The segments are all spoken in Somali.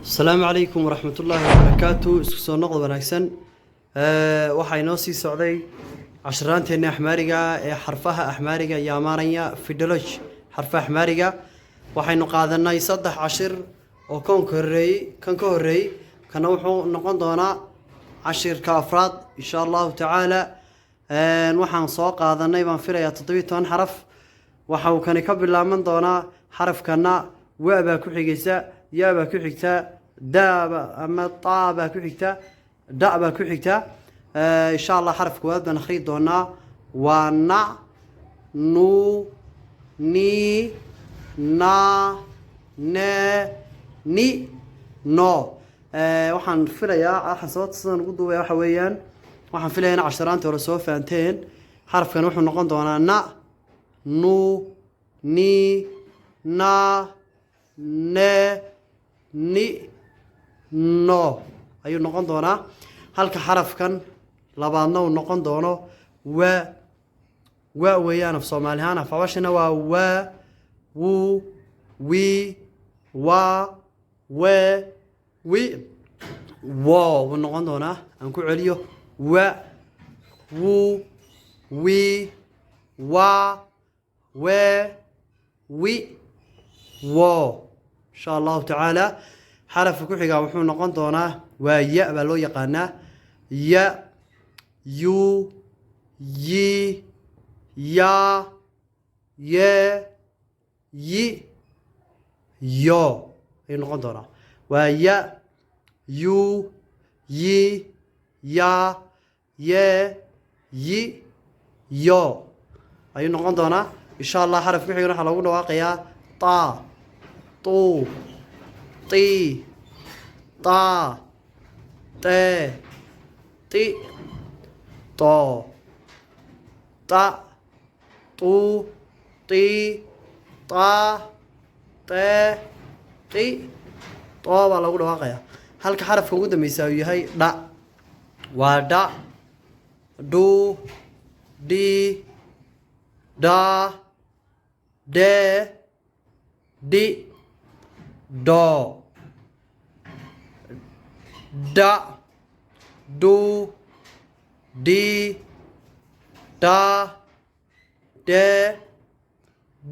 Asalaamu calaykum waraxmatullaahi wabarakaatu. Isku soo noqod wanaagsan. Waxaa inoo sii socday casharaanteena axmaariga ee xarfaha axmaariga iyo amaaranya ፊደሎች, xarfaha axmaariga. Waxaynu qaadanay saddex cashir oo koonka horreeyey, kan ka horreeyey. Kana wuxuu noqon doonaa cashirka afraad, insha Allahu tacaala. Waxaan soo qaadanay, baan filayaa, 17 xaraf. Waxa uu kani ka bilaaban doonaa xarafkana. Wa baa ku xigaysa, ya baa ku xigta, daaba ama taa baa ku xigta, da baa ku xigta. Insha Allah xaraf koowaad baan akhriyi doonaa. Waa na, nu, ni, na, ne, ni, no. Waxaan filayaa, waxaan sababta sidan ugu duubaya waxa weeyaan, waxaan filayaa in casharaantii hore soo fahanteen. Xarafkan wuxuu noqon doonaa na, nu, ni, na, ne, ni, no ayuu noqon doonaa, halka xarafkan labaadna uu noqon doono wa. Wa weeyaan af Soomaali ahaan, af Xabashina waa wa, wu, wi, wa, we, wi, wo buu noqon doonaa. Aan ku celiyo: wa, wu, wi, wa, we, wi, wo, insha Allahu tacaala. Xarafka ku xigaa wuxuu noqon doonaa waa ya baa loo yaqaanaa. Ya, yu, yi, ya, ye, yi, yo ayuu noqon doonaa. Waa ya, yu, yi, ya, ye, yi, yo ayuu noqon doonaa, insha Allah. Xarafka ku xigana waxaa loogu dhawaaqayaa ta, tu, ti, ta, te, ti, to. Ta, tu, ti, ta, te, ti, to baa lagu dhawaaqayaa, halka xarafka ugu dambeysa uu yahay dha. Waa dha, du, di, da, de, di, do. Da, du, di, da, de,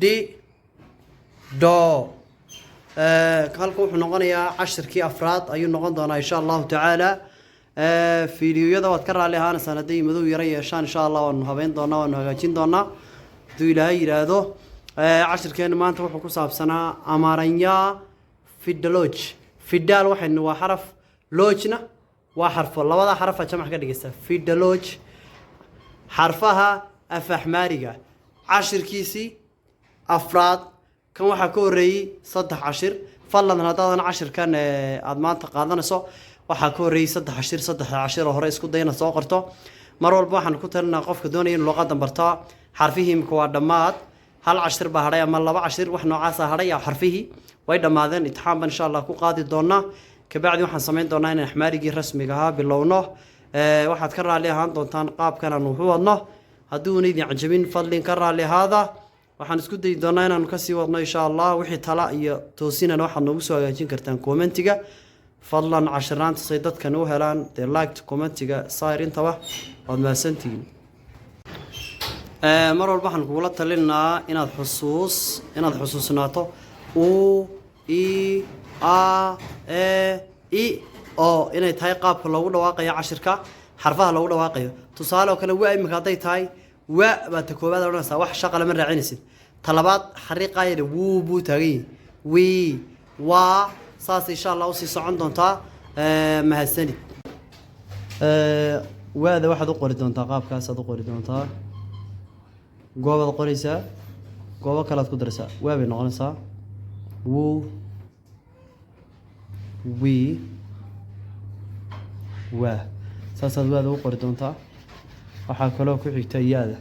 di, do. Halka wuxuu noqonayaa cashirkii afraad ayuu noqon doonaa, insha Allahu tacaala. Fiidiyoyada waad ka raalli ahaanaysaan hadday madow yaro yeeshaan. Insha Allah waanu habeyn doonaa, waanu hagaajin doonaa, hadduu Ilaahay yidhaahdo. Cashirkeena maanta wuxuu ku saabsanaa አማርኛ ፊደሎች. ፊደል waxaynu waa xaraf, ሎች na waa xarfo. Labada xarafa jamac ka dhigaysa ፊደሎች, xarfaha af axmaariga, cashirkiisii afraad. Kan waxaa ka horreeyey saddex cashir. Fadlan, haddaadan cashirkan aada maanta qaadanayso, waxaa ka horreeyey saddex cashir. Saddexda cashir oo hore isku day inaad soo qorto. Mar walba waxaan ku talinaa qofka doonaya in luqadan bartaa, xarfihii imika waa dhammaad. Hal cashir baa hadhay ama laba cashir, wax noocaasa hadhay. Xarfihii way dhammaadeen. Imtixaan baan insha Allah ku qaadi doonaa. Kabacdi waxaan samayn doonaa inaan axmaarigii rasmiga ahaa bilowno. Waxaad ka raalli ahaan doontaan qaabkan aan wuxu wadno. Hadduuna idin cajabin, fadlin ka raalli ahaada. Waxaan isku dayi doonaa inaanu kasii wadno, insha Allah. Wixii tala iyo toosinana waxaad noogu soo hagaajin kartaan commentiga. Fadlan, cashiraanta say dadkan u helaan, dee liked, commentiga sair, intaba waad mahadsantihiin. Mar walba waxaan kugula talinaa inaad xusuusnaato u, i, a, e, i oo inay tahay qaabka loogu dhawaaqayo cashirka, xarfaha loogu dhawaaqayo. Tusaale oo kale, wa imika hadday tahay, wa baa ta koowaad odhanaysaa, wax shaqa lama raacinaysid. Ta labaad xariiqaa yadhi wuu buu taagan yahi, wii, waa saas. Insha Allah usii socon doontaa. Mahadsanid. Waada waxaad u qori doontaa qaabkaasaad u qori doontaa. Goobaad qoraysaa, goobo kalead ku daraysaa, waa bay noqonaysaa. Wu, wi, waa saasaad waada u qori doontaa. Waxaa kaloo ku xigta yaada.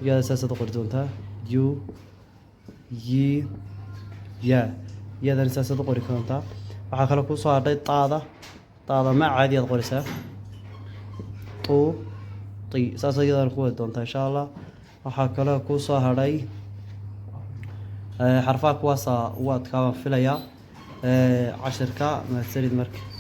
Yaada saasaad u qori doontaa: yu, yi, ya. Yaadana saasaad u qori doontaa. Waxaa kaloo kusoo hadhay taada. Taada ma caadi aad qoraysaa: tu, ti, saas iyadana ku wadi doontaa, insha Allah. Waxaa kaloo kusoo hadhay xarfaha kuwaasaa ugu adkaa baan filayaa. Cashirka. Mahadsanid marka.